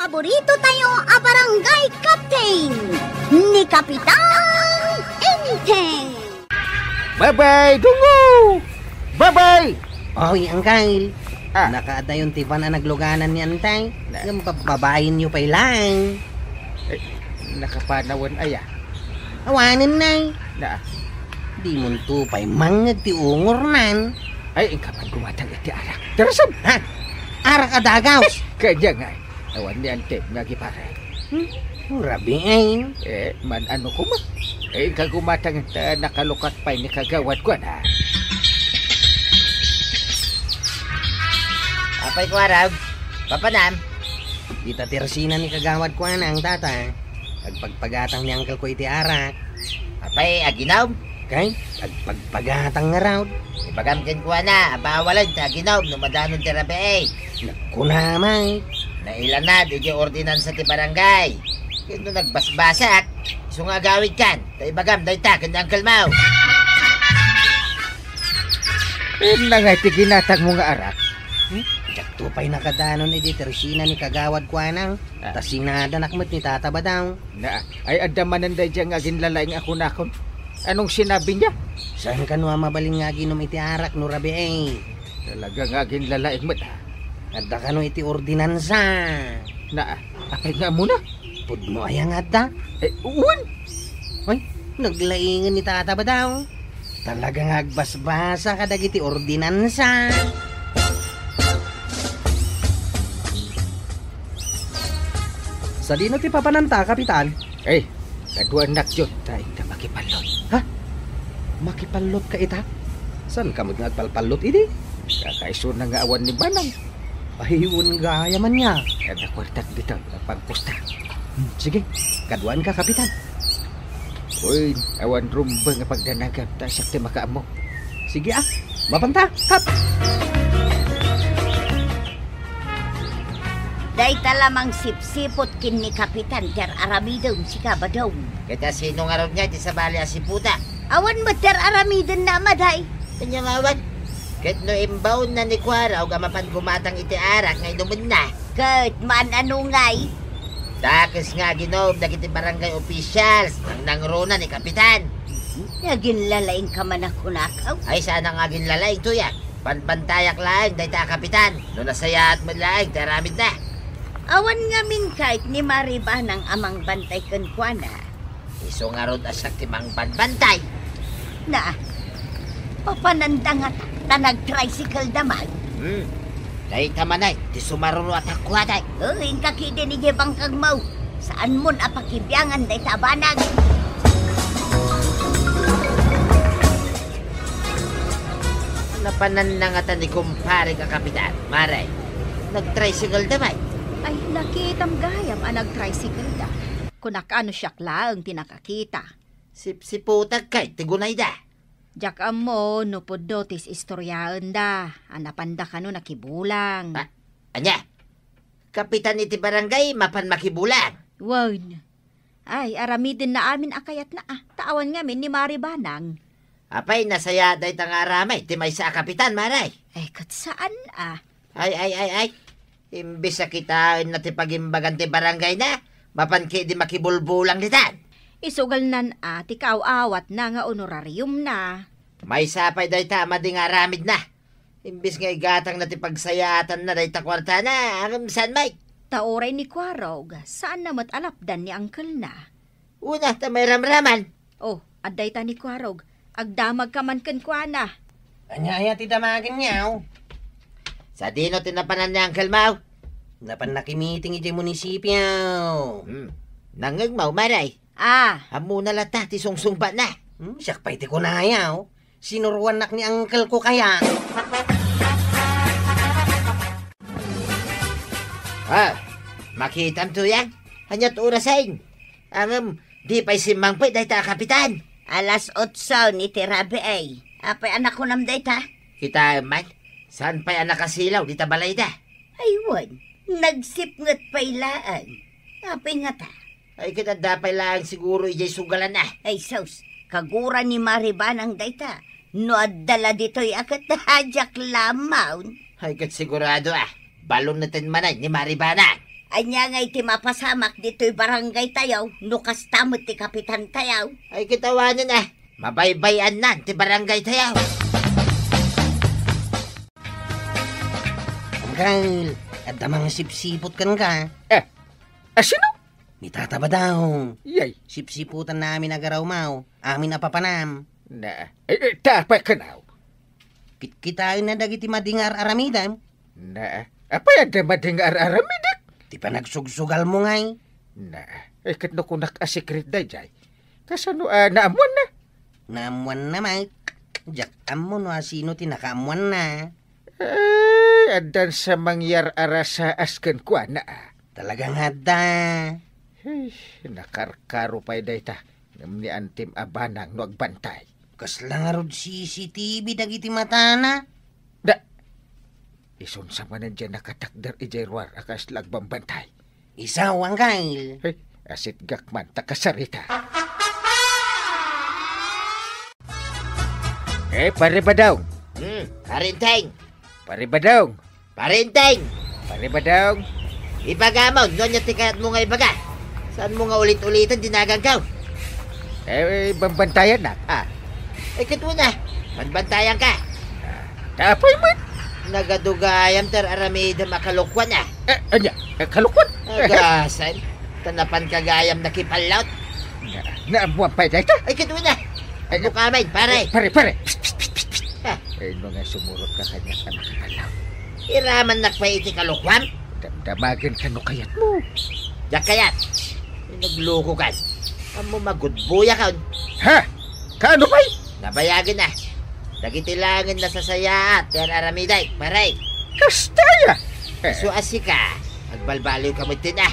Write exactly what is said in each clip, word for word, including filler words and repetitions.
Paborito tayo a barangay captain, ni Kapitan Enteng. Babay, Dungo! Babay! Oy, Angkal. Ah. Nakaadayon ti van a nagluganan ni Antay. Na- Ngem pabbabaenyo pay laeng. Eh, nakapanawan aya? Awanen, Nay. Na- Dimonto pay mangngeg ti ungornan. Ay, inka man gumatang iti arak. Terasem! Ha? Arak a dagaw? Kanya nga, awan ni Antay nga agipare. Hmm? Rabii, ay. Eh, man-ano koma? Eh, inka gumatang ta nakalukat pay ni kagawad ko, na. Apay ko, Arab? Papanam? Dita ti resina ni kagawad ko, anang, tata. Agpagpagatang ni uncle ko iti arak. Apay, aginom? Kay, agpagpagatang ngarud. Ibagam kenkuana a bawalen ti aginom no madanon ti rabii. Nagkunam, ay. Nailanad iti ordinansa ti barangay. Ken no nagbasbasak, isu nga agawidkan, ta ibagam dayta ken ni uncle mo. Inna nga iti ginatangmo nga arak? Hmm? Diakto pay nakadanon idi ti resina ni kagawad ko, anang. Ah. Ta sinadanak met ni Tata Badang. Na, ay, adda manen daydiay nga aginlalaing a kunakon. Anong sinabi niya? Saan kano a mabalin nga aginom iti arak no rabii, ay? Talaga nga aginlalaing met, ha? Adda kano iti ordinansa. Na, apay nga ammona? Pudno aya nga adda? Eh, wen. Ay, naglaingen ni Tata Badang. Talaga nga agbasbasa kadagiti ordinansa. Sadino ti papananta, Kapitan? Eh, kaduanak diay, ta inka makipallot. Ha? Makipallotka ita? Saan ka met nga agpalpallot idi? Kakaisuna nga awan ni Banang. Ay, wen gayam ania. Adda kuartak dita, pagpusta. Hmm, sige, kaduaanka, Kapitan. Uy, awan rumbeng a pagdanagam, ta siak ti makaammo. Sige, ah. Mapanta, Kap. Dayta la mangsipsiput ken ni Kapitan ti ar-aramidem, sika, Badong. Ket a sino ngarud nga iti sabali a siputa? Awan met ti ar-aramidenna a maday. Ania nga awan? Ket no imbaonna ni Kuarog a mapan gumatang iti arak nga inumenna? Ket maan-ano ngay? Dakes nga aginom dagiti barangay officials, nangnangruna ni Kapitan. Aginlalaingka man a kunakaw? Ay, saan nga aginlalaing, tuyak. Banbantayak laeng dayta a Kapitan, no nasayaat met laeng ti aramidna. Awan ngamin kayat ni Maribanang a mangbantay kenkuana. Isu ngarud a siak ti mangbanbantay. Na, papananda ngata ta nag-tricycle da man? Hmm. Dayta manen ti sumaruro a takuaday. O, inka ketdi idiay bangkagmo. Saanmon a pakibiangan dayta a banag. Napananda ngata ni kumparek a Kapitan, Mare. Nag-tricycle da man? Ay, nakitam gayam a nag-tricycle da. Kunak no siak laeng ti nakakita. Sipsiputak kay ti gunayda. Diak ammo no pudno ti is-istoriaenda a napanda kano nakibulang. A-, ania? Kapitan iti barangay mapan makibulang? Wen. Ay, aramidenna amin a kayatna, ah. Ta awan ngamin ni Maribanang. Apay, nasayaat dayta nga aramid ti maysa a kapitan, Mare? Ay, ket saan, ah. Ay, ay, ay, ay. Imbes a kitaenna ti pagimbagan ti barangayna, mapan ketdi makibulbulang ditan. Isugalnan a ti kaaw-awatna nga honorariumna. Maysa pay dayta a madi nga aramidna. Imbes nga igatangna ti pagsayaatanna dayta kuartana, ngem saan met. Ta uray ni Kuarog, saanna met a lapdan ni angkelna. Una, ta mairamraman. Oh, adda ita ni Kuarog. Agdamagka man kenkuana. Ania aya ti damagenyo? Sadino ti napanan ni Uncle Mau? Napan nakimiting idiay munisipio. Hmm. Nangngegmo, Mare? Ah. Ammona latta ti sungsungbatna. Hmm, siak pay ti kunayo. Sinuroannak ni uncle ko kaya. Ah, makitam, Tuyang? Ania't orasen? Ngem, di pay simmangpet dayta a kapitan. Alas otso iti rabii. Apay a nakunam dayta? Kitaem man, saan pay a nakasilaw dita balayda? Ay wen, nagsipnget pay laeng. Apay ngata? Ay, ket adda pay laeng siguro idiay sugalanna. Ay sus, kagura ni Maribanang dayta. No adda la ditoy a ket diak la ammaon. Ay, ket sigurado a, baloneten manen ni Maribanang. Ania ngay ti mapasamak ditoy barangay tayo, no kasta met ti kapitan tayo? Ay, kitawanen, ah. Mabaybay-annan ti barangay tayo. Angkel, adda mangisipsipot kenka. Eh, asino? Ni Tata Badong. Yay. Sipsiputan namin agarawmaw, amin a papanam. Na, eh, eh, ta apay kanaw? Kitkitaenna dagiti madi nga ar-aramidem. Na, apay adda madi nga ar-aramidek? Ti panagsugsugalmo ngay. Na, eh, ket no kunak a secret dayjay. Kasano a naammuanna? Naammuanna, Mike. Diak ammo no asino ti nakaammuanna. Ay, addan sa mangyar-arasaas kenkuana, a. Talaga nga adda. Ay, nakarkaro pay dayta. Ngem ni antim a banang no agbantay. Kasla ngarud C C T V dagiti matana? Da, isun sa manen diay nakatakder idiay ruar a kasla agbambantay. Isaw, Angkel. Hey, asitgak man ta kasarita. Eh, Pare Badong. Hmm, Pare Enteng. Pare Badong. Pare Enteng. Pare Badong. Ibagam no ania ti kayatmo nga ibaga. Saanmo nga ulit-uliten dinaganko? Eh, bambantayannak, ah. Eh, ket una, bambantayanka. Ah, ta apay met? Nagadu gayam ti ar-aramidem a kalokuan, ah. Eh, ania? Eh, kalokuan? Agasem, ta napanka gayam nakipallawt. Na, naammuan pay dayta? Ay, ket una. Ay, ano ka, men, pare? Eh, pare, pare. Psst, psst, psst, psst, psst. Ah. Eh, no nga sumurotka kaniak a makipallawt. Iramannak pay iti kalokuam? Damdamagen kano kayatmo. Diak kayat. Naglukokan. Ammo magudboyakon. Ha? Kaano pay? Nabayagen a. Dagiti laengen nasasayaat ti ar-aramidek, pare. Kasta aya? Eh. Isu a sika, agbalbaliwka metten a.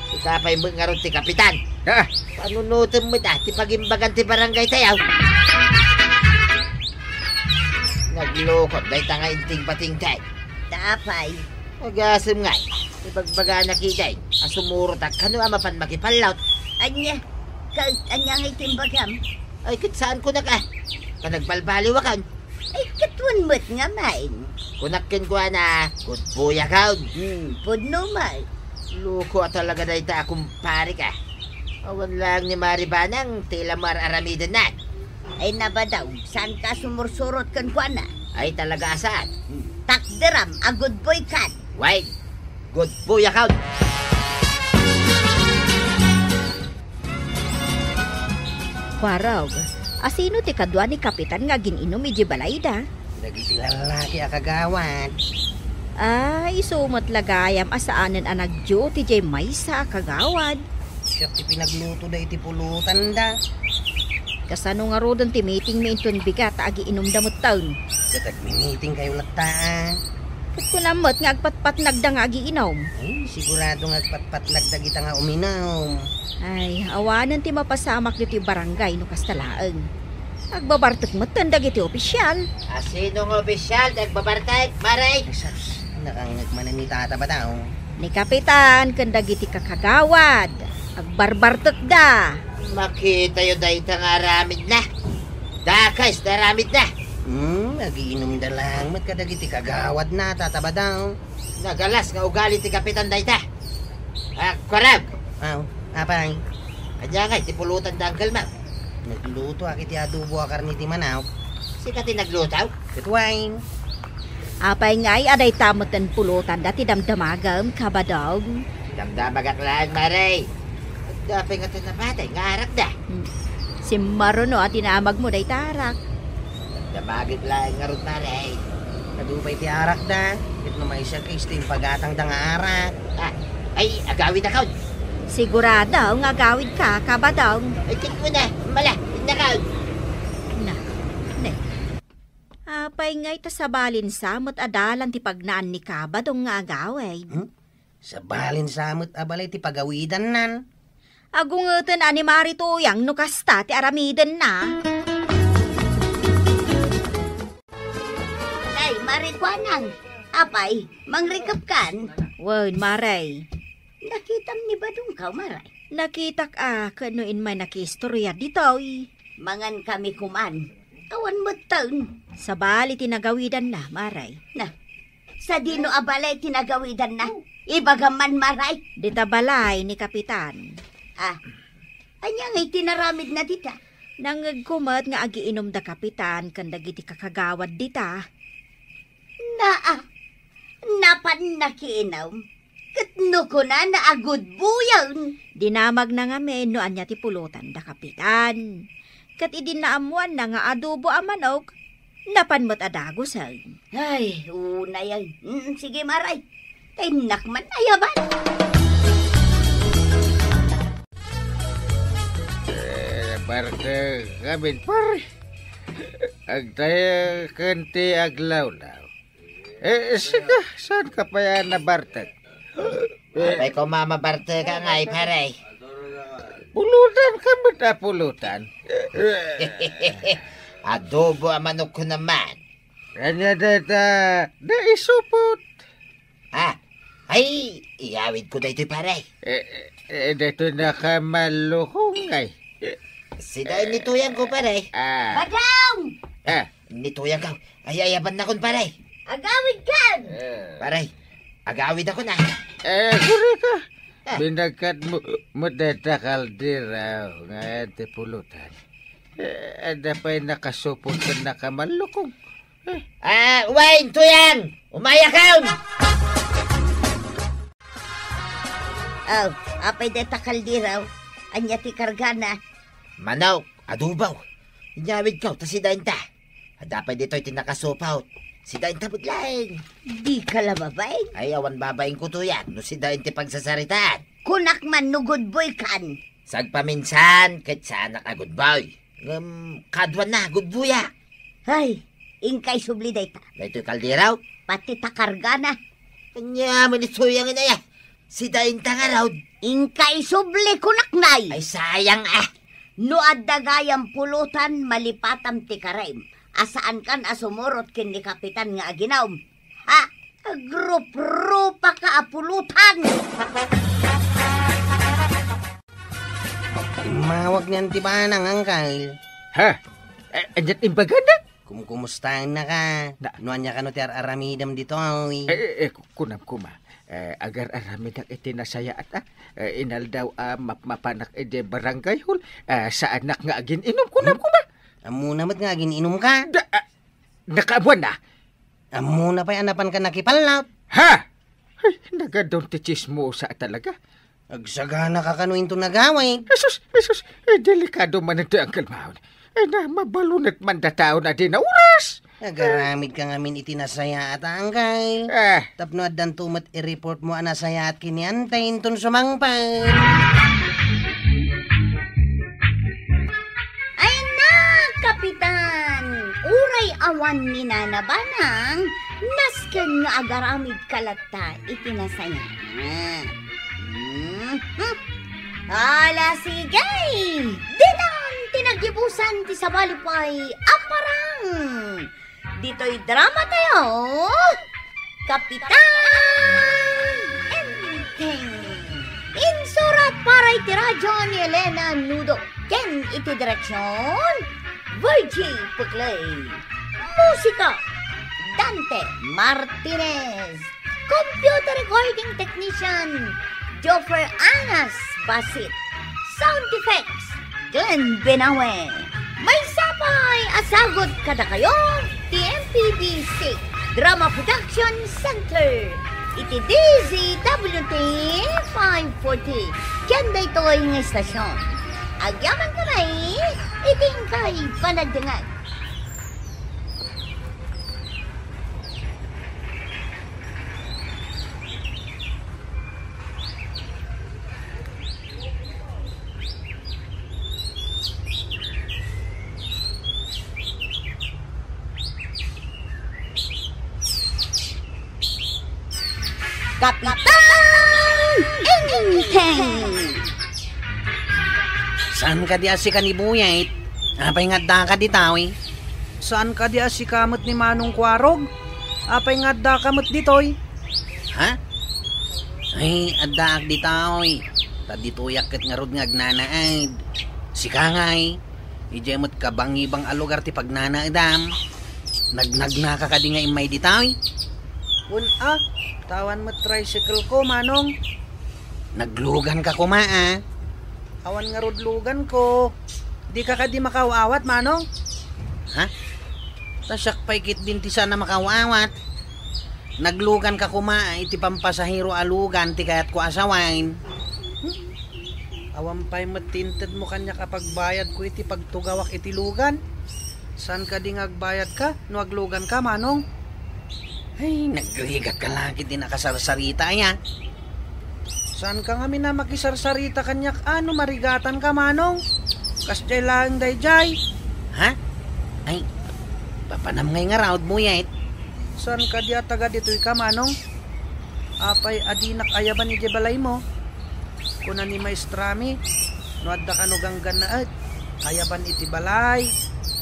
Sika pay met ngarud ti kapitan. Ah. Panunotem met a ti pagimbagan ti barangay tayo. Naglukot dayta nga inting-patingtay. Ta apay? Agasem ngay, ibagbagana ketdin a sumurotak kano a mapan makipallawt. Ania? Ket ania ngay ti imbagam? Ay, ket saan kunak a? Ta nagbalbaliwakon. Ay, ket wen met ngamin. Kunak kenkuana, gudboyakon. Hmm, pudno met. Loko a talaga dayta a kumparek a. Awan laeng ni Mari Banang ti ila mar-aramidenna. Ay, na, Badong, saanka a sumursurot kenkuana? Ay, talaga a saan. Hmm, takderam a gudboykan. Wen, gudboyakon. Kuarog, asino ti kadua ni Kapitan nga agin-inum idiay balayda? Dagiti lallaki a kagawad. Ah, isu met la gayam a saanen a nagduty diay maysa a kagawad. Siak ti pinaglutoda iti pulotanda. Kasano ngaruden ti meetingmi inton bigat a agiinumda metten? Ket agmi-meetingkayo latta. Ket kunam met nga agpatpatnagda nga agiinum. Ay, sigurado nga agpatpatnagda dagita nga uminum. Ay, awanen ti mapasamak ditoy barangay no kasta laeng. Agbabartek metten dagiti opisial. Asino nga opisial ti agbabartek, Mare? Ay, sus, nakangngeg manen ni Tata Badong. Ni Kapitan ken dagiti kakagawad, agbarbartekda. Makitayo dayta nga aramidna. Dakes ti aramidna. Hmm, agiinumda laeng met kadagiti kagawadna, Tata Badong. Nagalas nga ugali ti Kapitan dayta. Ah, Kuarog. Aw, apay? Ania ngay ti pulotanda, Uncle Mac? Naglutoak iti adobo a karne ti manok. Sika ti nagluto? Ket wen. Apay ngay a dayta metten pulotanda ti damdamagem, Kabadong? Damdamagak laeng, Mare. Adda pay ngata napatay nga arakda. Hmm. Simmaruno a dinamagmo dayta arak. Damagek laeng ngarud, Mare. Adu pay ti arakda, ket no maysa, isu ti impagatangda nga arak. Ah, ay, agawidakon. Sigurado nga agawidka, Kabadong. Ay, ket kuna, mala, innakon. Na, ne. Apay ngay ta sabalin sa met a dalan ti pagnaan ni Kabadong nga agawid? Hmm? Sabalin sa met a balay ti pagawidannan. Agungeten a ni Mari Tuyang no kasta ti aramidenna. Ay, Mari Kuanang. Apay, mangrikepkan? Wen, Mare. Nakitam ni Badongkaw, Mare? Nakitak a, ket no immay nakiistorya ditoy. Mangankami koman. Awan metten. Sabali ti nagawidanna, Mare. Na, sadino a balay ti nagawidanna? Ibagam man, Maray. Dita balay ni Kapitan. Ah, ania ngay ti naramidna dita? Nangngegko met nga agiinum da Kapitan ken dagiti kakagawad dita. Naa, napan nakiinum. Ket no kunana a gudbuyen. Dinamagna ngamin no ania ti pulutan da Kapitan. Ket idi naammoanna nga adobo a manok, napan met a dagusen. Ay, unay ay. Mm, sige, Maray. Ta innak man ayaban. Eh, parte kami, pare. Agtayo ken ti aglawlaw. Eh, sika, saan ka pa yan nabartek? Apay ko mamabartek ka nga, eh, pare? Pulutan ka met a pulutan. Adobo a manok ko naman. Kanya data, naisupot. Ah, ay, iyawid ko daytoy, pare. Eh, eh, daytoy nakamalukong ay. Sida ni tuyang ko, pare. Ah. Badang! Ah. Ni tuyang ka. Ay, ayaban nakon, pare. Agawid kan! Eh. Pare, agawid ako na. Eh, guri ka. Ah. Binagkat mo, mo deta kaldiraw nga ti pulutan. Eh, ada pa'y nakasupot ken nakamalukong. Ah, Wayne, tuyang! Umayakaw! Oh, apay deta kaldiraw? Ania ti kargana? Manok, adobo. Inyawid ko, ta sida inta. Adda pay ditoy ti nakasupot. Sida inta met laeng. Di ka la babaen? Ay, awan babaen ko tuyang, no sida inti pagsasaritaan. Kunak man no gudboy kan. Sagpaminsan, ket saanak a gudboy. Ngem, kaduana, gudboya. Ay, inka isubli dayta. Daytoy kaldiraw? Pati ta kargana. Ania, manituyang inaya. Sida inta ngarud. Inka isubli kunak, nay. Ay, sayang, ah. No adda gayam pulutan, malipatam ti karem. A saankan a sumurot ken ni Kapitan nga aginum. Ha? Agruprupa ka a pulutan! Immawag niyan ti banang, Angkal. Ha? Eh, ania't imbagana? Kumkumustaennaka? Na- No ania kano ti ar-aramidem ditoy? Eh, eh, eh, ku-, kunam kuma. Eh, agar-aramidak iti nasayaat, ah. Eh, inaldaw a mapmapanak iti barangay hall. Eh, saanak nga agin-inum, kunam kuma. Ammona met nga agin-inumka? Da-, ah, nakabuan na. Ammona pay a napanka nakipallat. Ha? Ay, nagadun ti tsismosa talaga. Agsaganaka kano inton agawid. Jesus, Jesus, eh, delikado man iti angkel maon. Eh, na, mabalunet man da taon a di na oras. Agaramidka ngamin iti nasayaat a angkel. Ah. Tapno addanto met i-report mo a nasayaat ken ni Ante inton sumangpet. Ay na, Kapitan! Uray awan ni Nana Banang, nasken nga agaramid ka latta iti nasayaat. Mhm. Ala, sige! Ditan ti naggibusan ti sabali pay a parang! Ditoy drama tayo, Kapitan Enteng. Insurat para iti radyo ni Elena Nudo ken iti direksyon, Virgie Puclay. Musika, Dante Martinez. Computer recording technician, Joffer Anas Basit. Sound effects, Glenn Benawe. Maysa pay a sagut kadakayo ti M P B C Drama Production Center iti D Z W T five forty ken daytoy nga istasyon. Agyamankami iti inkay panagdengngeg. Kapitan Enteng! Saan kadi a sika ni Buyet? Apay nga addaka ditoy? Saan kadi a sika met ni Manong Kuarog? Apay nga addaka met ditoy? Ha? Ay, addaak ditoy. Ta ditoyak ket ngarud nga agnanaed. Sika ngay, idiay met kabangibang a lugar ti pagnanaedam. Nagnagnaka kadi nga immay ditoy? Wen a, ta awan met tricycle ko, Manong. Naglugan ka koma, a. Awan ngarud lugan ko. Di ka kadi makaw-awat, Manong? Ha? Ta siak pay ketdin ti saan a makaw-awat. Naglugan ka koma iti pampasahero a lugan ti kayatko a sawen. Hmm? Awan pay met ti intedmo kaniak a pagbayadko iti pagtugawak iti lugan. Saan kadi nga agbayadka no agluganka, Manong? Ay, nagrigat ka la ketdi nakasarsarita, aya. Saan ka ngamin a makisarsarita kaniak a no marigatanka, Manong? Kasdiay laeng daydiay. Ha? Ay, papanam ngay ngarud, Buyet. Saan kadi a taga ditoy ka, Manong? Apay a dinak ayaban idiay balaymo? Kuna ni maestrami, no adda kano ganggannaet, ayaban iti balay.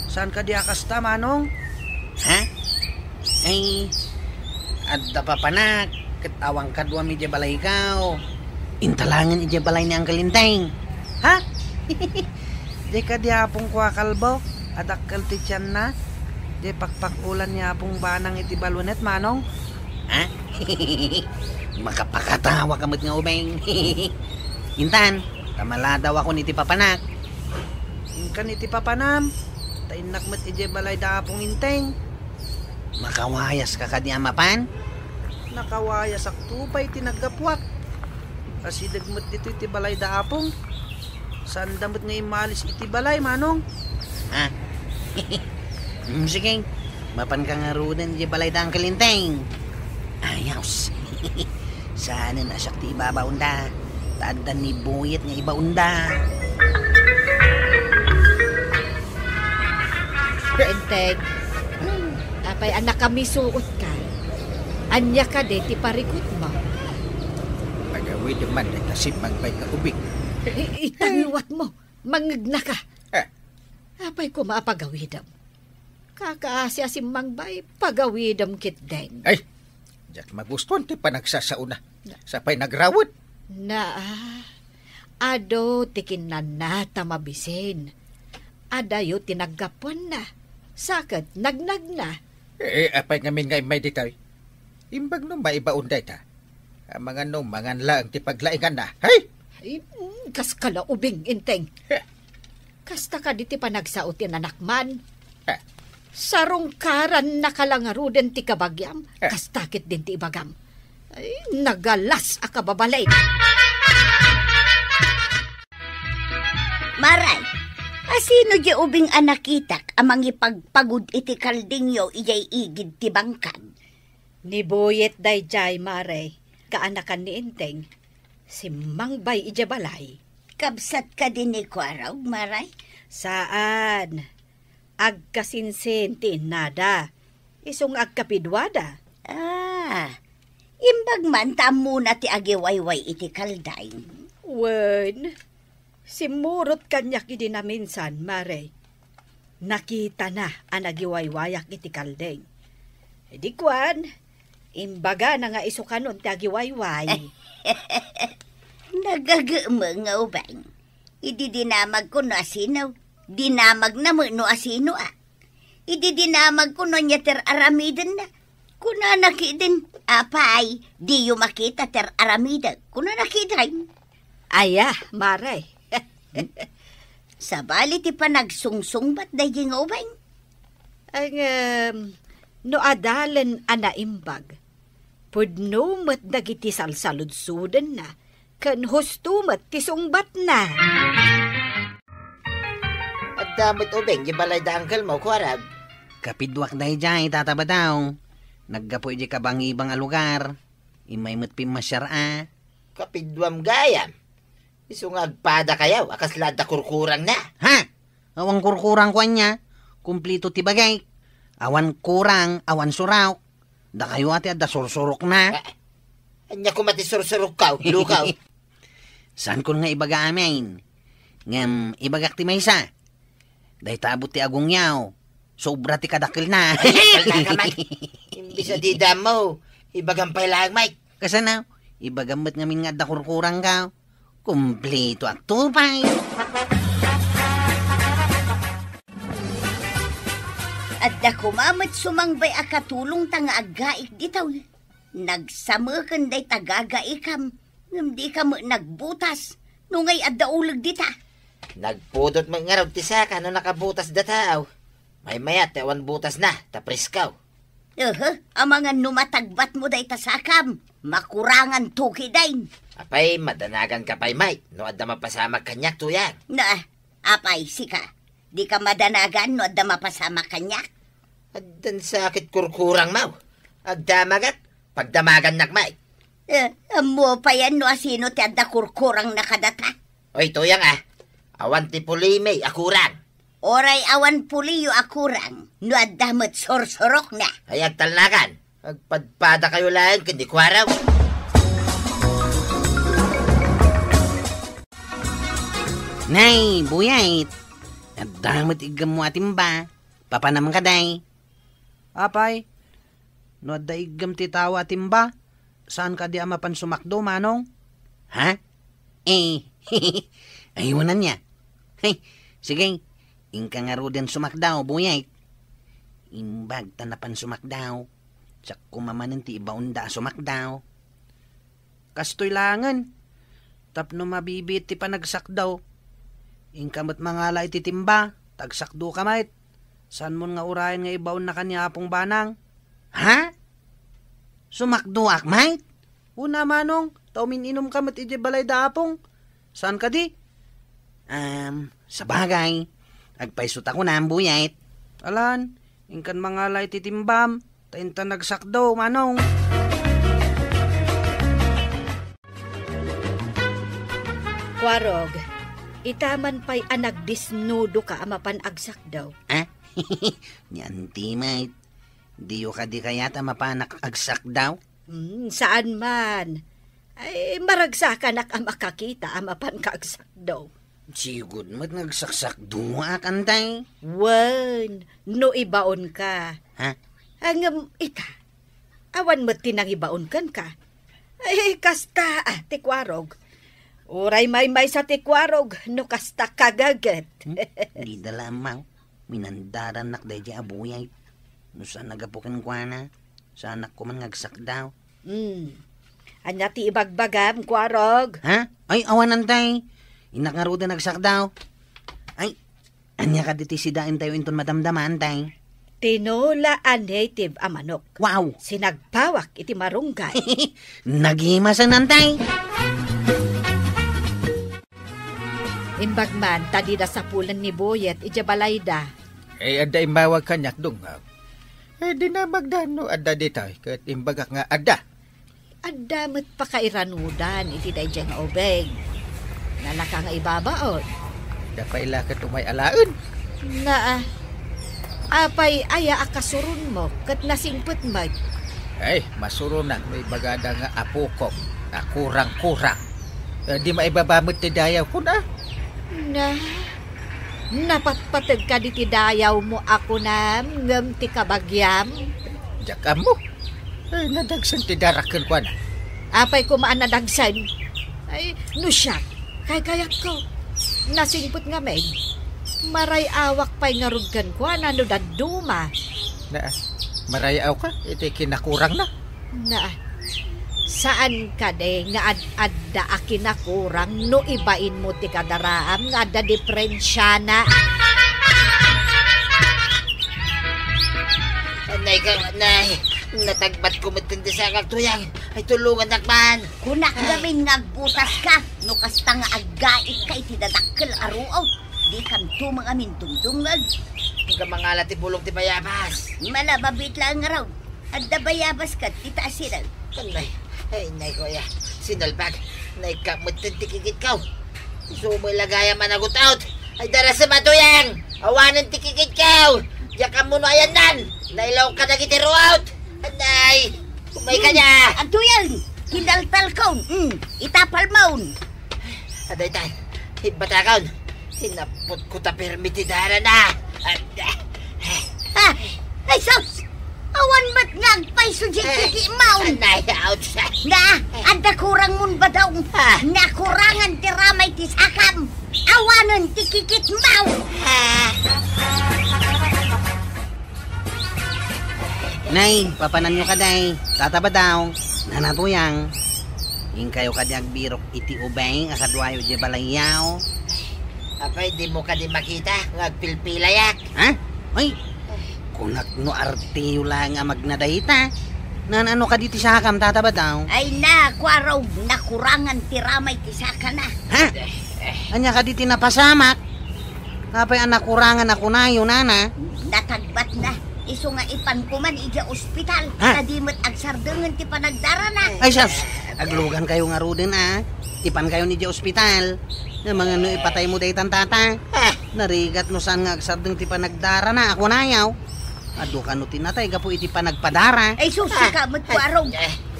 Saan kadi a kasta, Manong? Ha? Ay, adda papanak, ket awan kaduam idiay balayko. Inta laengen idiay balay ni Uncle Enteng. Ha? Diay kadi apongko a kalbo, a dakkel ti tianna. Diay pakpak-olan ni Apong Banang iti balwenet, Manong. Ha? Makapakatawa ka met nga ubing. Intan, ta maladawakon iti papanak. Inkan iti papanam, ta innak met idiay balay da Apong Enteng. Makawayas ka kadi a mapan? Nakawayasak to pay ti naggapuak. Asideg met ditoy ti balay da Apong. Saanda met nga immalis iti balay, Manong. Ha? Mm, sige. Mapan ka ngaruden idiay balay da Uncle Enteng. Ayos. Saanen a siak ti ibabaonda. Ta adda ni Buyet nga ibaonda. Enteng, apay a nakamisuotka? Ania kadi ti parikutmo? Pagawidem man dayta simmangbay nga ubing. I-, italiwatmo, mangegnaka. Eh. Apay koma a pagawidem? Kakaasi a simmangbay, pagawidem ketdin. Ay, diak magustuan ti panagsasaona. Sapay nagrawed. Na, ah, adu ti kinnanna ta mabisin. Adayo ti naggapuanna. Sa ket nagnagna. Eh, apay ngamin nga immay ditoy? Imbag no maibaon dayta. Amangan no mangan laeng ti paglainganna. Hay! Ay, mm, kas ka la ubing, Enteng. Heh. Kasta kadi ti panagsao ti nanakman. Eh. Sarungkarannaka la ngaruden ti kabagiam, eh, kasta ketdin ti ibagam. Ay, nagalas a kababalin. Maray, asino diay ubing a nakitak a mangipagpagud iti kaldingyo idiay igid ti bangkag? Ni Buyet daydiay, Maray, kaanakan ni Enteng. Simmangbay idiay balay. Kabsat kadi ni Kuarog, Maray? Saan. Agkasinsin ti innada. Isu nga agkapiduada. Ah, imbag man ta ammona ti agiwayway iti kalding. Wen, simmurot kaniak idi naminsan, Maray. Nakitana a nagiwaywayak iti kalding. Idi kuan, imbagana nga isu kanon ti agiwayway. Nagagemmeng nga ubing. Idi dinamagko no asino, dinamagna met no asino a. Idi dinamagko no ania ti ar-aramidenna, kunana ketdin, "Apay, diyo makita ti ar-aramidek," kunana ketdin. Aya, Maray. Sabali ti panagsungsungbat daydi nga ubing. Ay, ngem, no adalen a naimbag, pudno met dagiti salsaludsodenna, ken husto met ti sungbatna. Adda met ubing di balay da uncle mo, Kuarag? Kapiduak daydiay, Tata Badaw. Naggapu idi kabangibang a lugar. Immay met pimmasiar a. Kapiduam gayam. Isu nga agpadakayo a kasla adda kurkurangna. Ha? Awan kurkurang ko ania. Kumplito ti bagik. Awan kurang, awan surok. Dakayo a ti adda sursurokna. Ah, ania koma ti sursurokko, luko? Saankon nga ibaga amin. Ngem ibagak ti maysa. Dayta abut ti agongyaw. Sobra ti kadakkelna. Ay, kalna ka, Mike. Imbis a didammo, ibagam pay laeng, Mike. Kasano? Ibagam met ngamin nga adda kurkurangko. Kumplitoak to pay. Adda koma met sumangbay a katulongta nga aggaik ditoy. Nagsameken dayta gagaikam, ngem dika met nagbutas. No ngay adda uleg dita? Nagpudot met ngarud ti saka no nakabutas da tao. Maymayat ti awan butasna, ta presko. Ehe, amangan no matagbatmo dayta sakam, makurangan tukiden. Apay, madanaganka pay, Mike, no adda mapasamak kaniak, Tuyang. Na, apay, sika, dika madanagan no adda mapasamak kaniak? Addan sakit kurkurangmo. Agdamagak, pagdamagannak, Mike. Eh, ammo payen no asino ti adda kurkurangna kadata? Oy, Tuyang, a. Awan ti pulimi a kurang. Oray awan puliyo a kurang, no adda met sursurokna. Ay, agtalnakan. Agpadpadakayo laeng ken ni Kuarog. Nay, Buyait. Adda met iggemmo a timba. Papanam kadi? Apay, no adda iggem ti tao a timba, saan kadi a mapan sumakdo, Manong? Ha? Eh, aywan ania. Hey, sige, inka ngaruden sumakdaw, Buyait. Imbag ta napan sumakdaw, siak koma manen ti ibaonda a sumakdaw. Kastoy laengen, tapno mabibiit ti panagsakdaw. Inka met mangala iti timba, ta agsakdoka met. Saanmon nga urayen nga ibaonnaka ni Apong Banang. Ha? Sumakdoak met? Una, Manong, ta umin-inumka met idiay balay da Apong. Saan kadi? Am, sabagay, agpayso ta kunam, Buyait. Alan, inkan mangala iti timbam, ta intan agsakdo, Manong. Kuarog, ita man pay a nagdisnudoka a mapan agsakdo. Ah? Ni Auntie Mait, diyo kadi kayat a mapanak agsakdaw? Hmm, saan man. Ay, maragsakanak a makakita a mapanka agsakdaw. Sigud met nga agsaksakdoak, Antay. Wen, no ibaonka. Ha? Ngem ita, awan met ti nangibaon kenka. Ay, kasta, ah, ti Kuarog. Uray maymaysa ti Kuarog, no kasta kagaget. Hmm? Dida la ammaw. Minandarannak daydiay a Buyait. No saan a gapu kenkuana, saanak koman nga agsakdaw. Hmm. Ania ti ibagbagam, Kuarog? Ha? Ay, awan, Antay. Innak ngaruden agsakdaw. Ay, ania kadi ti sidaentayo inton madamdama, Antay? Tinola a native a manok. Wow! Sinagpawak iti marunggay. Nagimasen, Antay. Imbag man ta dida sapulen ni Buyait idiay balayda. Eh, adda immawag kaniak, Dungag. Eh, dinamagda no adda ditoy, ket imbagak nga adda. Adda met pakairanudan iti daydiay nga ubing. Nalaka nga ibabaon. Adda pay la ket umay alaen. Naa, apay aya a kasuronmo ket nasingpet met? Ay, masuronak no ibagada nga apokok a kurang-kurang. Eh, di maibaba met ti dayawko na. Na, napatpateg kadi ti dayawmo a kunam ngem ti kabagiam? Diak ammo. Eh, nadagsen ti darak kenkuana. Apay koma a nadagsen? Ay, no siak, kaykayatko. Nasingpet ngamin. Maray-awak pay ngarud kenkuana no dadduma. Na, maray-awka iti kinakurangna? Na, saan kadi nga ad-adda a kinakurang no ibainmo ti kadaraam nga adda diperensiana? Nay, ka, nay, natagbatko met ti sakak, Tuyang. Ay, tulongannak man. Kunak ngamin nga agbutas ka, no kasta nga aggaik ka iti dadakkel a ruot. Di kanto mangamin dumdumngeg. Inka mangala ti bulong ti bayabas. Malababit laeng ngarud. Adda bayabas ket ti taasirag. Anay, ay, nay, kuya. Sinalbag. Naikka met ti kikitko. Isu met la gayam a nagut-ot. Ay, darasem a Tuyang. Awanen ti kikitko. Diak ammo no ayannan. Nailawka dagiti ruot. Anay, umay ka Hmm. dia. A Tuyang, kinaltalkon. Hmm, itapalmon. Adaytay, ibbatakon. Inappotko ta permi ti darana. Ah, ay sus! Awan met nga agpayso diay Eh, kikitmon. Anay, ouch. Na, adda kurangmon badong. Ah. Nakurangan ti ramay ti sakam. Awanen ti kikitmon. Ah. Nay, papananyo kadi, Tata Badong. Nana, Tuyang, inkayo kadi agbirok iti ubing a kaduayo idiay balayyo? Apay, dimo kadi makita nga agpilpilayak? Ha? Ay, kunak no arteyo laeng a magna dayta. Naan-ano kadi ti sakam, Tata Badong? Ay na, Kuarog, nakurangan ti ramay ti sakana. Ha? Ania kadi ti napasamak? Apay a nakurangan a kunayo, nana? Natagbatna. Isu nga ipanko man idiay ospital, ha? Ta di met agsardengen ti panagdarana. Ay, sus! Aglugankayo ngaruden, a. Ipankayon idiay ospital. Nga mangano ipataymo daytan, Tata? Ah. Narigat no saan nga agsardeng ti panagdarana a kunayo. Adu kano ti natay gapu iti panagpadara. Ay, sus, sika met, Kuarog.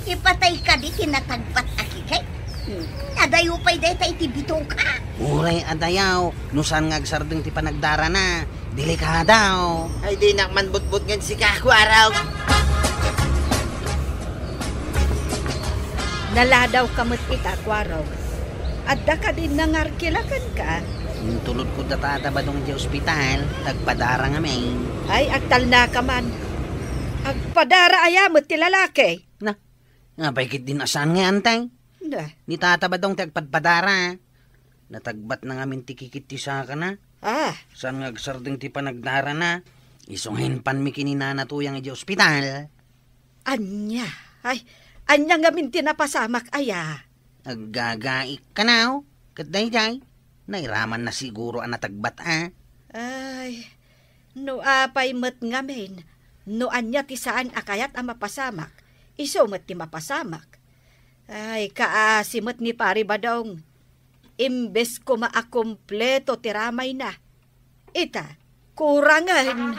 Ipatay kadi ti natagbat a kikay. Adayo pay dayta iti bitoka. Uray adayo, no saan nga agsardeng ti panagdarana. Delikado. Ay, dinak man butbutngen sika, Kuarog. Naladawka met ita, Kuarog. Adda kadi nangarkila kenka? Intulodko da Tata Badong idiay ospital, ta agpadara ngamin. Ay, agtalnaka man. Agpadara aya met ti lalaki? Na, apay ketdin a saan nga, Antay? Na. Ni Tata Badong ti agpadpadara. Natagbatna ngamin ti kikit ti sakana. Ah. Saan nga agsardeng ti panagdarana. Isu nga impanmi ken ni Nana Tuyang idiay ospital. Ania? Ay, ania ngamin ti napasamak aya? Aggagaik kano. Ket daydiay, nairamanna siguro a natagbat a. Ay, no apay met ngamin, no ania ti saan a kayat a mapasamak, isu met ti mapasamak. Ay, kaasi met ni Pari Badong. Imbes koma a kompleto ti ramayna, ita, kurangen.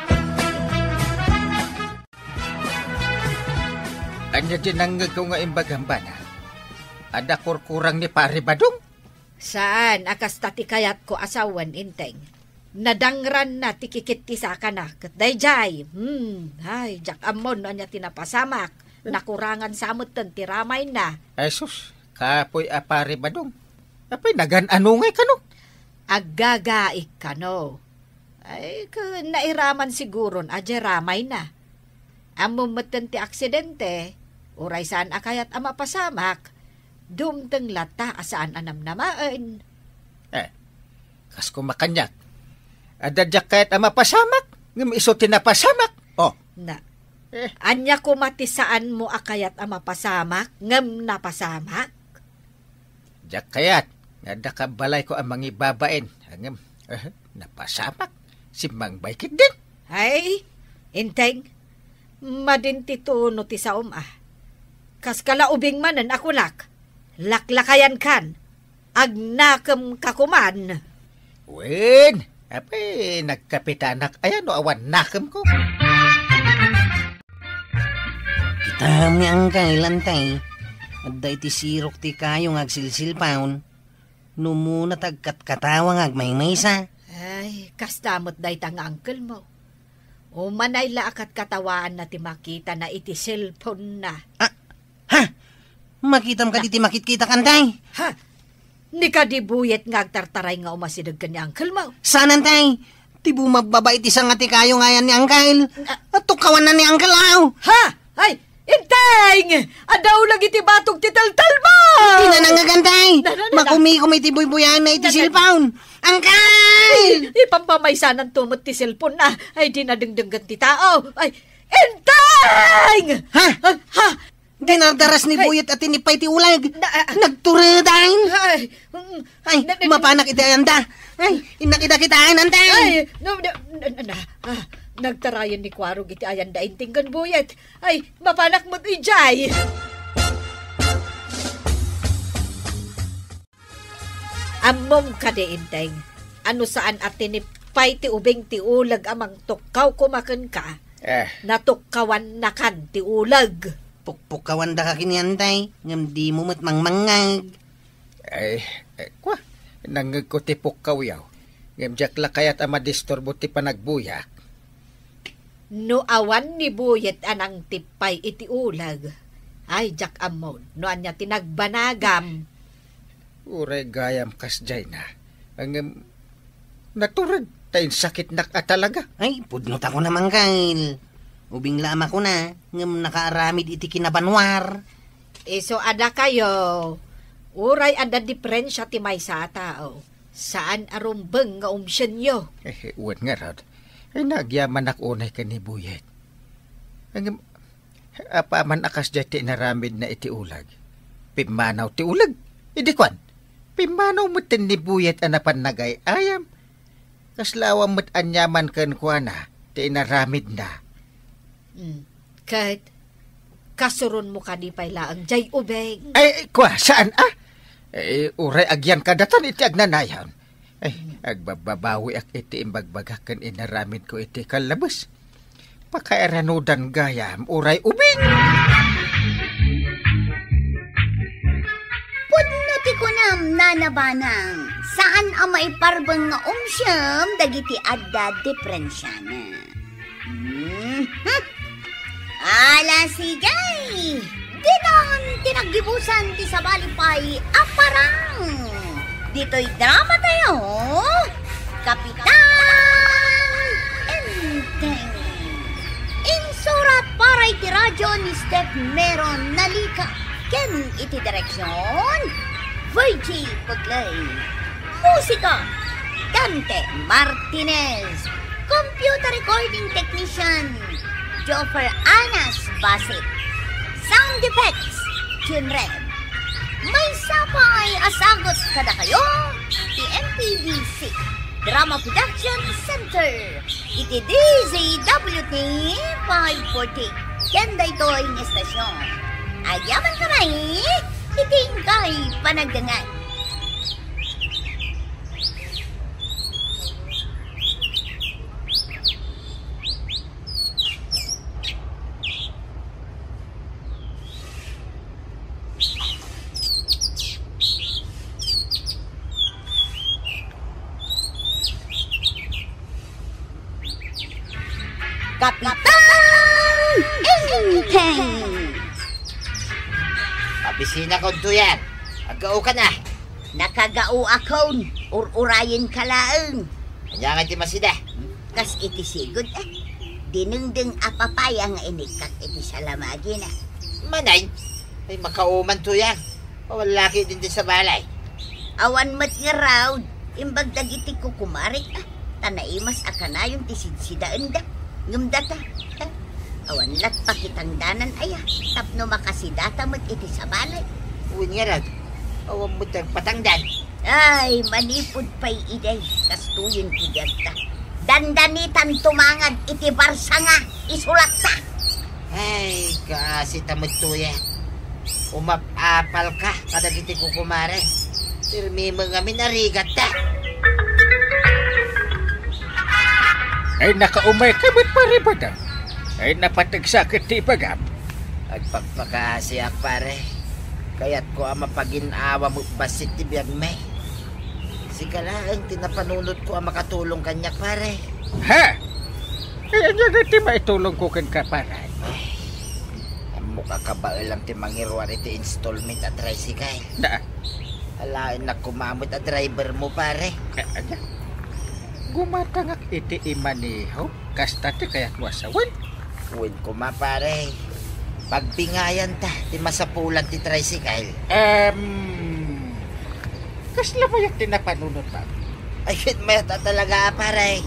Ania ti nangngegko nga imbagam, bana? Adda kurkurang ni Pari Badong? Saan a kasta ti kayatko a sawen, Inteng. Nadangranna ti kikit ti sakana, ket daydiay, hmm, ay, diak ammo no ania ti napasamak, nakurangan sa metten ti ramayna. Ay sus, kapoy a Pari Badong. Apay, nagan-ano ngay kano? Aggagaik kano. Ay, ken nairaman siguron a diay ramayna. Ammom metten ti aksidente, uray saan a kayat a mapasamak, dumteng latta a saan a namnamaen. Eh, kas koma kaniak, adda diak kayat a mapasamak, ngem isu ti napasamak. Oh. Na, eh, ania koma ti saanmo a kayat a mapasamak, ngem napasamak? Diak kayat nga adda kabalayko a mangibabain, ngem, eh, napasamak. Simmangbay ketdin. Ay, Inteng, madin ti tono ti saom a. Kas kalaubing manen a kunak, laklakayankan, agnakemka koman. Wen, apay, nagkapitanak aya no awan nakemko? Kitam ni Angkay, Lantay. Adda iti sirok ti kayo nga agsilsilpaon. No muna ta agkatkatawa nga agmaymaysa. Ay, kasta met dayta nga uncle mo. Umanay la a katkatawaanna ti makitana iti cellphone-na. Ah, ha? Makitam kadi ti makitkitak, Antay? Ha? Ni kadi Buyet nga agtartaray nga umasideg ken ni uncle mo? Saan, Antay? Ti bumabbaba iti sanga ti kayo nga ayan ni Angkel. Ah. At tukkawanna ni Angkel, aw. Ha? Ay, Inteng! Adda uleg iti batog ti teltelmo! Di na nangagantay. Na, na, na, na. Makumikom iti buybuyaenna iti cellphone. Angkel! Ay, ipampamaysananto met ti cellphone-na. Ay, di na dengdenggen ti tao. Ay, Inteng! Ha? Ah, ha? Dinardaras ni Buyet a tinipay ti uleg. Na, ah, ah. Nagturedan. Ay, mm, ay, na, na, mapanak iti ayanda. Ay, innak ida kitaen, Anteng. Ay, no, na, na, na, na. Ah, nagtarayan ni Kuarog iti ayanda, Inteng ken Buyet. Ay, mapanak met idiay. Ammom kadi, Inteng, a no saan a tinipay ti ubing ti uleg a mangtukkaw koma kenka, eh, natukkawannakan ti uleg. Pukpukawandaka ken ni Antay, ngem dimo met mangmangngeg. Ay, eh, kwa, nangngegko ti pukkawyo, ngem diak la kayat a madisturbo ti panagbuyak. No awan ni Buyet a nangtipay iti uleg, ay, diak ammo no ania ti nagbanagam. Uray gayam kasdiayna, ngem natured ta insakitnak a talaga. Ay, pudno ta kunam, Angkel. Ubing la a makuna, ngem nakaaramid iti kinabanwar. Isu a dakayo, uray adda diferensia ti maysa a tao, saan a rumbeng nga umsienyo. Eh, wen ngarud, ay, nagyamanak unay ken ni Buyet. Ngem, apaman a kasdiay ti inaramidna iti uleg, pimmanaw ti uleg. Idi kuan, pimmanaw met ni Buyet a napan nagay-ayam. Kasla awan met aniaman kenkuana ti inaramidna. Mm. Ket, kasuronmo kadi pay laeng jay ubing? Ay, kua, saan a? Eh, uray agyan kadatan iti agnanayon. Ay, agbabbabawiak iti imbagbagak ken inaramidko iti kallabes. Pakairanudan gayam, uray ubing! Pudno ti kunam, Nana Banang, saan a maiparbeng nga umsiem dagiti adda diferensiana. Mhm. Ala, sige! Diton ti naggibusan ti sabali pay a parang. Ditoy drama tayo, Kapitan Enteng. Insurat para iti radyo ni Steph Meron Nalika ken iti direksyon, Virgie Puglay. Musika, Dante Martinez. Computer recording technician, Joffer Anas Basit. Sound effects, Chinred. Maysa pay a sagut kadakayo ti M P D C Drama Production Center iti D Z W T five forty ken daytoy nga estasyon. Agyaman kami iti inkay panagdengngeg. Kapitan Enteng! Pabisinakon, Tuyang. Aggaokan a. Nakagaoakon, ur-urayenka laeng. Ania ngay ti masida? Kas iti sigud, a. Dinengdeng a papaya nga inikkak iti salamagina. Manay, ay makauman, Tuyang. Awan laki din ti sabali. Awan met ngarud, imbag dagiti kukumarek, a, ta naimas a kanayon ti sidsidaenda. Ngem data, a, awan lat pakitangdanan aya, tapno makasidata met iti sabali. Wen ngarud, awan met nagpatangdan. Ay, manipud pay idi, kastoyen ti biagta. Dandanitan tumangad iti barsanga, isulatta. Ay, kaasi ta met, Tuyang. Umap-apalka kadagiti kukumare. Pirmi met ngamin a rigatta. Ay, nakaumayka met, Pare Badang. Ay, napategsak ti ibagam. Agpakpakaasiak, pare. Kayatko a mapagin-awa met bassit ti biagmi. Sika laeng ti napanunotko a makatulong kaniak, pare. Ha? Ay, ania ngay ti maitulongko kenka, pare? Ay, ammok a kabaelam ti mangiruar iti installment a tricycle. Da. Alaennak koma met a driver mo, pare. Eh, ania? Gumatangak iti imaneho? Kasta ti kayatmo a sawen? Wen koma, pare. Pagbingayanta ti masapulan ti tricycle. Em, kasla mayat ti napanunotmo? Ay, ket mayat a talaga, a, pare.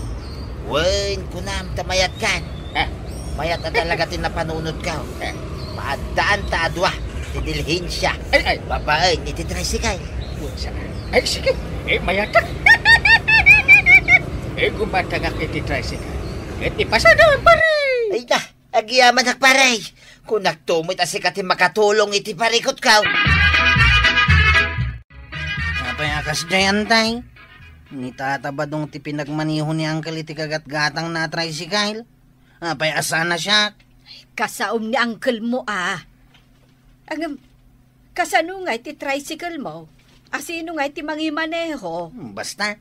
Wen, kunam ta mayatkan. Ah. Mayat a talaga ti napanunotko. Ah. Maaddaan ta a dua ti dilhensia. Ay, ay. Babaen iti tricycle. Wen, sa-, ay, sige. Eh, mayatak. Eh, gumatangak iti tricycle. Ket ipasada, pare. Ay, da. Agyamanak, pare. Kunakto met a sika ti makatulong iti parikutko. Apay a kasdiay, Antay? Ni Tata Badong ti pinagmaneho ni Uncle iti kagatgatangna a tricycle. Apay a saan a siak? Kasaom ni uncle mo, a. Ngem, kasano ngay ti tricycle mo? A, sino ngay ti mangimaneho? Hmm, basta.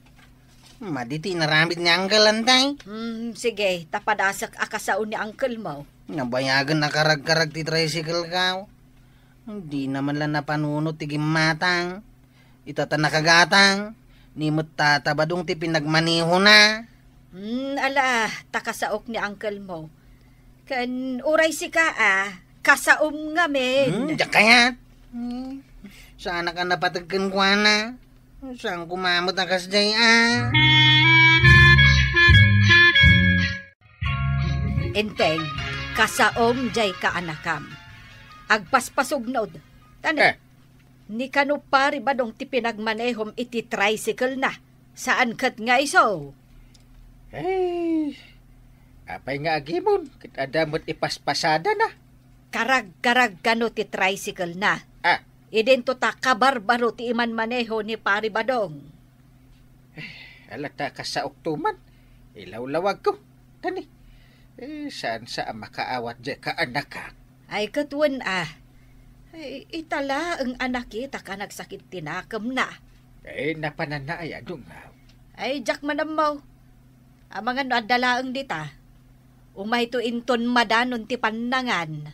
Madi ti inaramid ni Uncle, Antay. Hmm, sige, ta padasek a kasao ni uncle mo. Nabayagen a karagkarag ti tricycle ko. Dina man la napanunot ti gimmatang. Ita ta nakagatang, ni met Tata Badong ti pinagmanehona. Hmm, ala, ta kasaok ni uncle mo. Ken uray sika, a, kasaom ngamin. Hmm, diak kayat. Hmm, saanak a napateg kenkuana. Saan ko mamut a kasdiay, a? Enteng, kasaom jay kaanakam. Agpaspasugnod. Tani, Eh. ni kano Pari Badong ti pinagmanehom iti tricycle na, saan ket nga iso? Eh, apay nga agimon, ket adda met ipaspasada na. Karagkarag kano ti tricycle na. Ah. Idinto ta kabarbaro ti imanmaneho ni Pari Badong. Eh, ala ta kasaok to man. Ilawlawagko. Tani. Eh, saan sa a makaawat jay kaanakak? Ay, ket wen a. Ay, ita laeng a nakita ka nagsakit ti nakemna. Eh, napananna ay adungaw. Ay, diak man ammo. Amangan no adda laeng dita. Umayto inton madanon ti pannangan.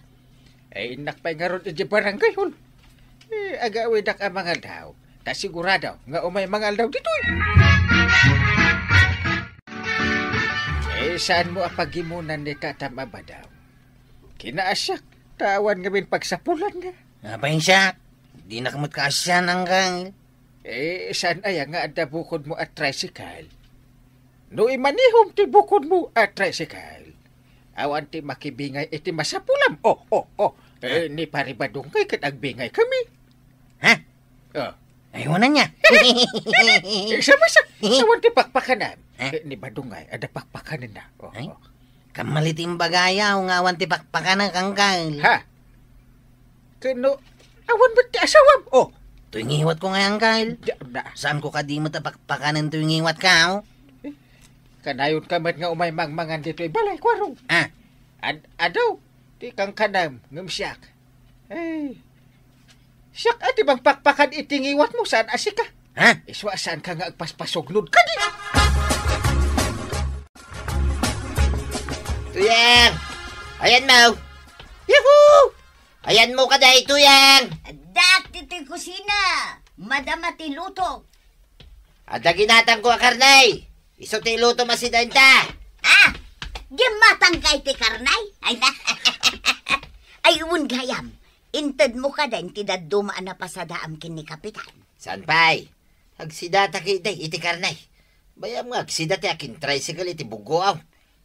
Eh, innak pay ngarud idiay barangay hall. Eh, agawidak a mangaldaw. Ta sigurado nga umay mangaldaw ditoy. Eh, saan mo a pagimunan ni Tatam a Badong? Kinaasiak, ta awan ngamin pagsapulan nga. Apay siak, dinak met kaasian, Angkel. Eh, saan aya nga adda bukod mo a tricycle? No imanihom ti bukod mo a tricycle, awan ti makibingay iti masapulam. Oh, oh, oh. Eh, ni Pari Badong kay ket agbingay kami. Ha? Oh. Ay, wala niya. Eh, sa masa, awan ti pakpakanan. Eh? Eh, ni Badong ay, adda pakpakanan na. Oh, Ay? oh. Kamali ti imbagayo nga awan ti pakpakanan, Angkel. Ha? Kano, awan met ti asawam? Oh. Toy ngiwat ko nga, Angkel. Di, na. Saan ko kadi met a pakpakanan toy ngiwat ka, oh? Eh, kanayon ka met nga umay mangmangan ditoy balay, Kuarong. Ah. Ad-, adu, ti kankanam, ngem siak. Eh, siak a ti mangpakpakan iti ngiwat mo, saan a sika? Ha? Isua, saan ka nga agpaspasugnod kadi? Tuyang! Ayan mo! Yahoo! Ayan mo ka dahil, Tuyang! Dati ti kusina! Madama ti luto! Adda ginatangko a karnay! Isu ti iluto masidaenta! Ah! Gimatang ka iti karnay? Ay na! Ay, un gayam! Inted mo kaden ti dadduma a napasadaam ken ni Kapitan? Saan pay? Agsidata kadi iti karnay. Bayam nga agsida ti akin tricycle iti bugoaw.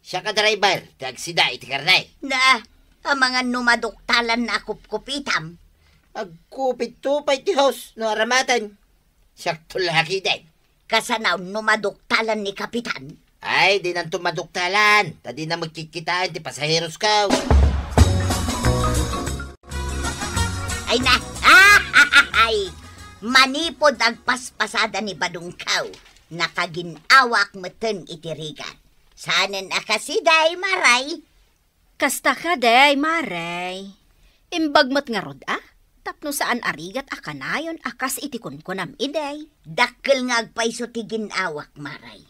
Siak a driver ti agsida iti karnay. Na, amangan no maduktalan na a kupkupitam. Agkupit to pay ti host no aramaten. Siak to laki den. Kasano no maduktalan ni Kapitan? Ay, dinanto maduktalan. Ta dina magkikitaen ti pasaheros ko. Ay na! Ay! Manipod agpaspasada ni Badong ko, nakagin-awak metten iti rigat. Saanen a kasida, Maray? Kasta kadi, Maray. Imbag met ngarud a, tapno saan a rigat a kanayon a kas iti kunkunam idi. Dakkel nga agpayso ti gin-awak, Maray.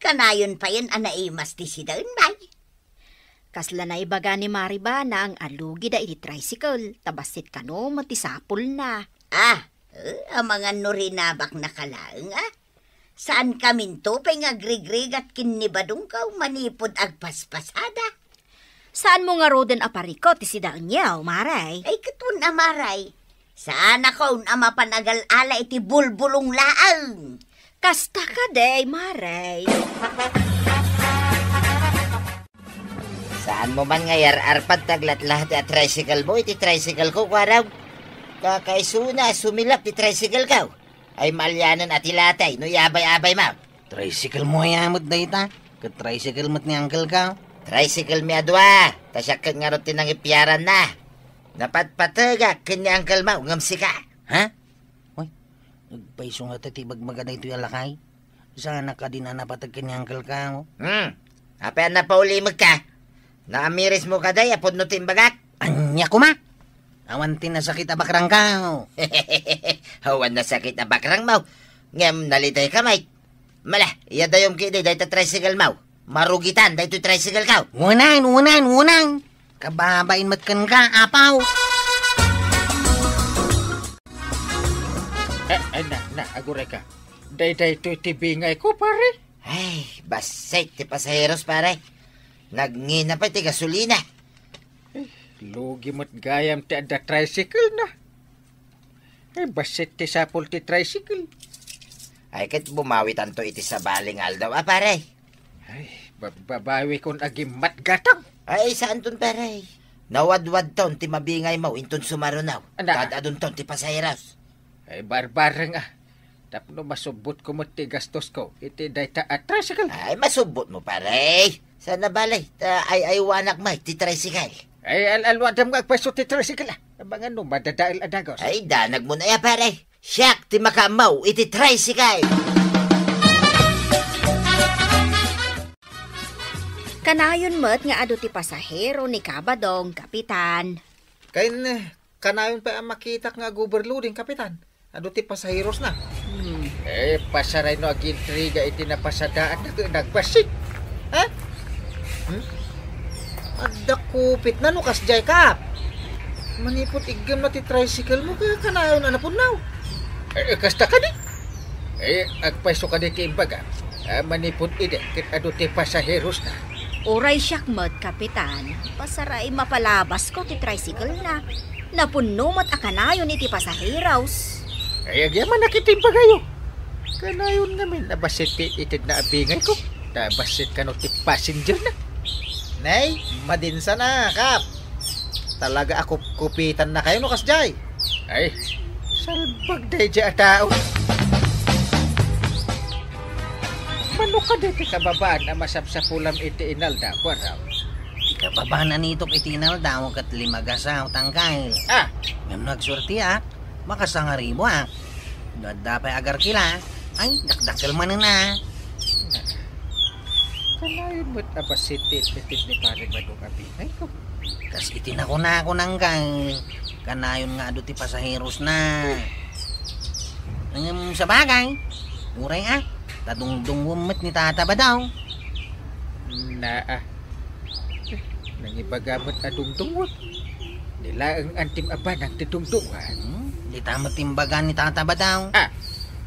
Kanayon payen a naimas ti sidaen, bay. Kasla naibaga ni Mari Banang a lugida iti tricycle, ta bassit kano met ti sapulna. Ah, eh, amangan no rinabakna ka laeng, ah. Saan kaminto pay nga agrigrigat ken ni Badong ko manipud agpaspasada? Saan mo ngaruden a parikut ti sidaenyo, Maray? Ay, ket wen a, Maray. Saanakon a mapan agal-ala iti bulbulong laeng. Kasta kadi, Maray. Saan mo man nga yar-arpad ti aglatlati a tricycle mo iti tricycle ko, Kuarong? Kakaisuna a sumilap ti tricycle ko. Ay, maalianen a ti latay no iabay-abay mo. Tricycle mo aya met dayta? Ket tricycle met ni uncle ko. Tricycle mi a dua, ta siak ket ngarud ti nangipiaranna. Napatpategak ken ni uncle mo ngem sika. Ha? Uy, agpayso ngata ti ibagbaga daytoy a lakay. Saanak kadi a napateg ken ni uncle ko. Hmm. Apay a napaulimekka? Naamiris mo kadi a pudno ti imbagak? Ania koma? Awan ti nasakit a bakrang ko. Awan nasakit a bakrang mo. Ngem nalitay ka, Mike. Mala, iyadayom kadi dayta tricycle mo. Marugitan daytoy tricycle ko. Unan, unan, unan. Kababain met kenka, apaw. Eh, ay, na, na, aguray ka. Day, daytoy ti bingay ko, pare. Ay, bassit ti pasaheros, pare. Nagngina pay ti gasolina. Eh, lugi met gayam ti adda tricycle na. Ay, bassit ti sapul ti tricycle. Ay, ket bumawitanto iti sabali nga aldaw, a, pare. Ay, ba-, babawikon a gimmat gatang. Ay, saanton, pare. Nawadwadton ti mabingaymo inton sumaruno. Ana. Kad-adunton ti pasaheros. Ay, barbareng, a. Tapno masubbotko met ti gastosko iti dayta a tricycle. Ay, masubbotmo, pare. Saan a bale, ta ay-aywanak met ti tricycle. Ay, al-alwadam nga agpayso ti tricycle, a. Amangan no madadael a dagos. Ay, danagmo na ya, pare. Siak ti makaammo iti tricycle. Kanayon met nga adu ti pasahero ni Kabadong, Kapitan. Ken, eh, kanayon pay a makitak nga ag-overloading, Kapitan. Adu ti pasaherosna. Hmm. Eh, pasaray no agintriga iti napasadaanna ket nagbassit. Ha? Hmm? Adda kupitna no kasdiay, Kap. Manipud iggemna ti tricycle mo, kaya kanayon a napunnaw. Eh, kasta kadi? Eh, agpayso kadi ti imbaga. Ah, manipud idi, ket adu ti pasaherosna. Uray siak met, Kapitan. Pasaray mapalabasko ti tricycle na. Napunno met a kanayon iti pasaheros. Ay, agyamanak iti imbagayo. Kanayon ngamin a bassit ti itedna a bingayko. Ta bassit kano ti passenger na. Nay, madinsa na, Kap. Talaga a kupkupitannakayo no kasdiay. Ay, salbag daydiay a tao. Mano kadi ti kababaan a masapsapulam iti inalda, Kuarog? Ti kababaan a nitok iti inalda, ket limagasaw, tangkay. Ah! Ngem no agsuertiak, makasangaribo, a. No adda pay agarkila, ay, dakdakkel manen, a. Kanayon met a bassit ti itmed ni Pare Badong a bingayko. Kas iti nakunako, nangkay, kanayon nga adu ti pasaherosna. Ngem sabagay, uray a, ta dungdungwem met ni Tata Badong. Naa. Nangibaga met a dungdungwem. Ni laeng antim a banag ti dungdungan. Hmm, dita met imbaga ni Tata Badong. Ah.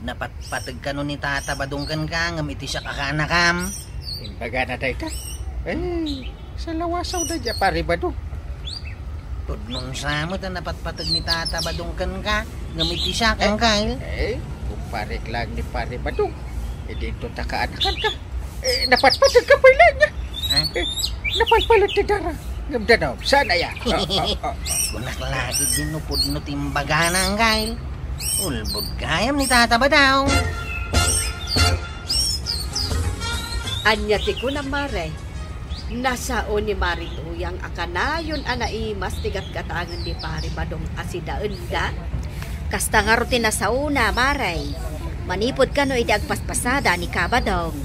Napatpateg kano ni Tata Badong kenka, ngem iti siak a kaanakam. Imbagana dayta? Ay, salawasaw daydiay a Pare Badong. Pudno sa met a napatpateg ni Tata Badong kenka, ngem iti siak, eh, angkay. Eh, kumparek laeng ni Pare Badong. Idi inton ta kaanakanka. Eh, napatpateg ka pay laeng, a. Ha? Eh, napalpalet ti dara. Ngem danum, saan aya? Ah, ah, ah, ah. Kunak la ketdi no pudno ti imbagana, angkay. Ulbod gayam ni Tata Badong. Ania ti kunam, Mare? Nasao ni Mari Tuyang a kanayon a naimas ti gatgatangen ni Pari Badong a sidaenda? Kasta ngarud ti nasaona, Mare. Manipud kano iti agpaspasada ni Kabadong.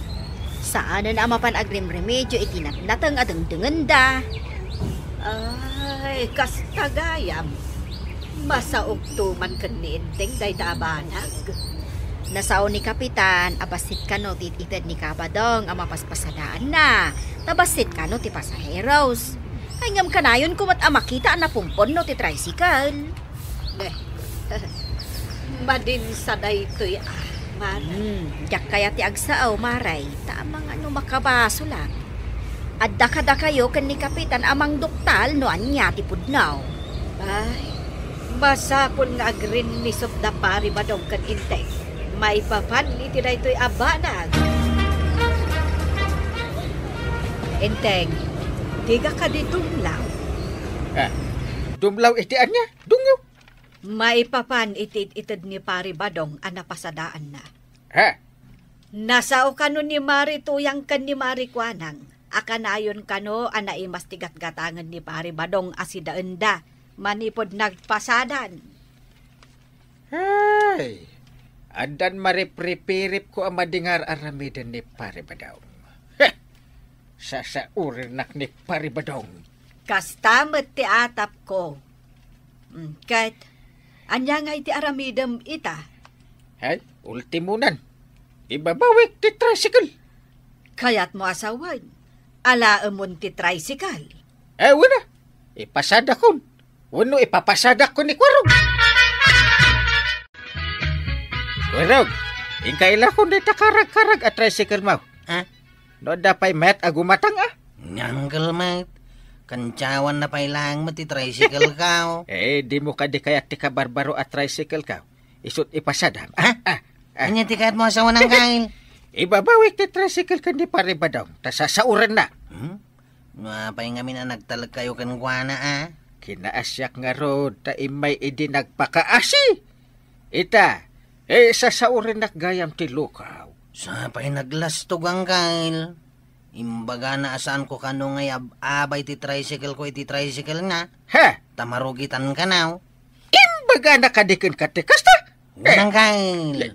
Saanen a mapan agrimremedyo iti natnateng a dengdengenda. Ay, kasta gayam. Masaokto man ken ni Enteng dayta a banag. Nasao ni Kapitan a bassit kano ti ited ni Kabadong a mapaspasadaanna, ta bassit kano ti pasaheros. Ay, ngem kanayonko met a makita a napumponno ti tricycle. Eh, madinsa daytoy, a, Mare. Hmm, diak kayat ti agsao, Mare, ta amangan no makabasolak. Adda kadakayo ken ni Kapitan a mangduktal no ania ti pudno. Ay, masapul nga agrinnisot da Pari Badong ken Enteng maipapan iti daytoy a banag. Enteng, diga kadi dumlaw? Ah, dumlaw iti ania? Dungyo. Maipapan iti it-ited ni Pari Badong a napasadaanna. Ha? Nasao kano ni Mari Tuyang ken ni Mari Kuanang a kanayon kano a naimas ti gatgatangen ni Pari Badong a sidaenda manipud nagpasadan. Ay, addan maripripiripko a madi nga ar-aramiden ni Pari Badong. Heh! Sasaurinak ni Pari Badong. Kasta met ti atapko. Mm, ket, ania ngay ti aramidem ita? Ay, ultimonan. Ibabawik ti tricycle. Kayatmo a sawen, alaemon ti tricycle? Eh, wen a. Ipasadakon. Wenno ipapasadakon ni Kuarog. Kuarog, inkailakon dayta karagkarag a tricycle mo. Ha? No adda pay met a gumatang, a? Uncle met, kantiawanna pay laeng met ti tricycle ko. Eh, dimo kadi kayat ti kabarbaro a tricycle ko? Isut' ipasadam. Ha? Ah, ah. Ania ti kayatmo a sawen, Angkel? Ibabawik ti tricycle ken ni Pare Badong, ta sasaorennak. Hmm? No apay ngamin a nagtalekkayo kenkuana, a? Kinaasiak ngarud ta immay idi nagpakaasi. Ita, eh, sasaorennak gayam ti lukaw. Sapay naglastog, Angkel. Imbagana a saanko kano nga iab-abay ti tricycle ko iti tricycle na. Ha? Ta marugitan kanaw. Imbagana kadi kenka ti kasta? Wen, Angkel.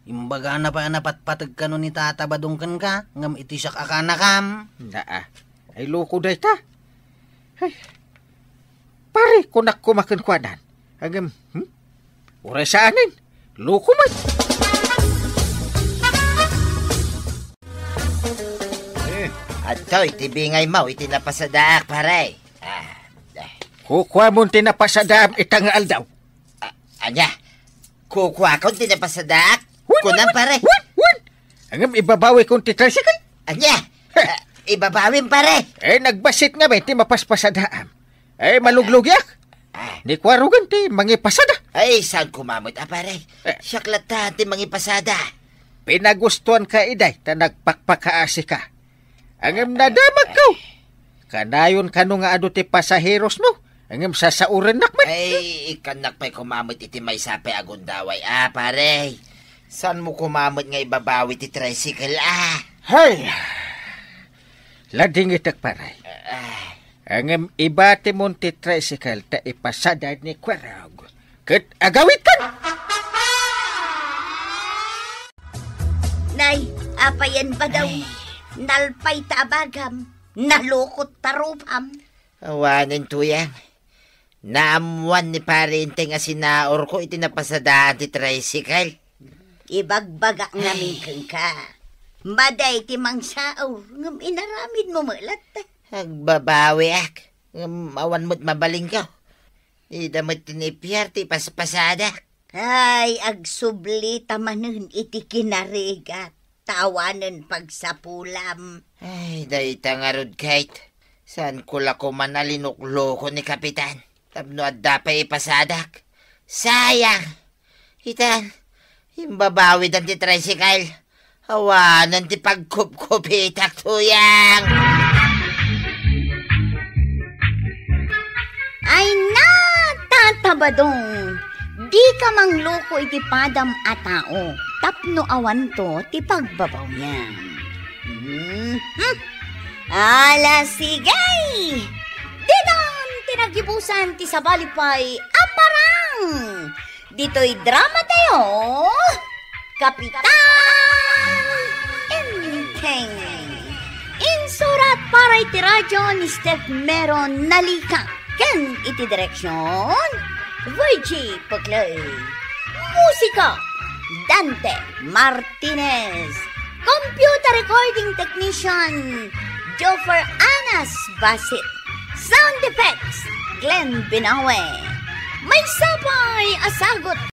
Imbagana pay a napatpateg kano ni Tata Badong kenka, ngem iti siak a kanakam. Naa. Ay, loko dayta. Ay. Pare, kunak koma kenkuanan. Ngem, hmm? Uray saanen. Loko met. Hmm. Adtoy ti bingaymo iti napasadaak, pare. Ah, ah. Kukuamon ti napasadaam ita nga aldaw. A-, ania? Kukuakon ti napasadaak? Wen, wen, Kunam, wen, pare. Wen, wen. Ngem ibabawikon ti tricycle. Ania? Ah, ibabawim, pare. Eh, nagbassit ngamin ti mapaspasadaam. Eh, maluglugiak. Ah. Ni Kuarugan ti mangipasada. Ay, saan koma met, a, pare? Eh. Siak latta ti mangipasada. Pinagustuanka idiay ta nagpakpakaasika. Ngem nadamagko. Kanayon kano nga adu ti pasaherosmo, ngem sasaorennak met. Ay, ikkannak pay koma met iti maysa pay a gundaway, a, pare. Saanmo koma met nga ibabawi ti tricycle, a? Hay! Ladingitek, pare. Ah. Ngem ibatimon ti tricycle ta ipasada ni Kuarog. Ket agawidkan! Nay, apay a Badong? Ay. Nalpay ta abagam, nalukot ta rupam. Awanen, Tuyang. Naammoan ni Pare Enteng a sinaorko iti napasadaan ti tricycle. Ibagbagak ngamin kenka. Madi ti mangsaor, ngem inaramidmo met latta. Agbabawiak, ngem awan met mabalinko. Dida met ti nipiar ti paspasadak. Ay, agsubli ta manen iti kinarigat, ta awanen pagsapulam. Ay, dayta ngarud, Kate. Saanko la koma a linukluko ni Kapitan tapno adda pay ipasadak. Sayang! Itan, imbabawidan ti tricycle. Awanen ti pagkupkupitak, Tuyang. Ay na, Tata Badong, dika mangluko iti padam a tao tapno awanto ti pagbabawiam. Mhm. Ala, sige! Ditan ti nagibusan ti sabali pay a parang! Ditoy drama tayo, Kapitan Enteng. Insurat para iti radyo ni Steph Meron Nalika ken iti direksyon, Virgie Puclay. Musika, Dante Martinez. Computer recording technician, Joffer Anas Basit. Sound effects, Glenn Binawe. Maysa pay a sagut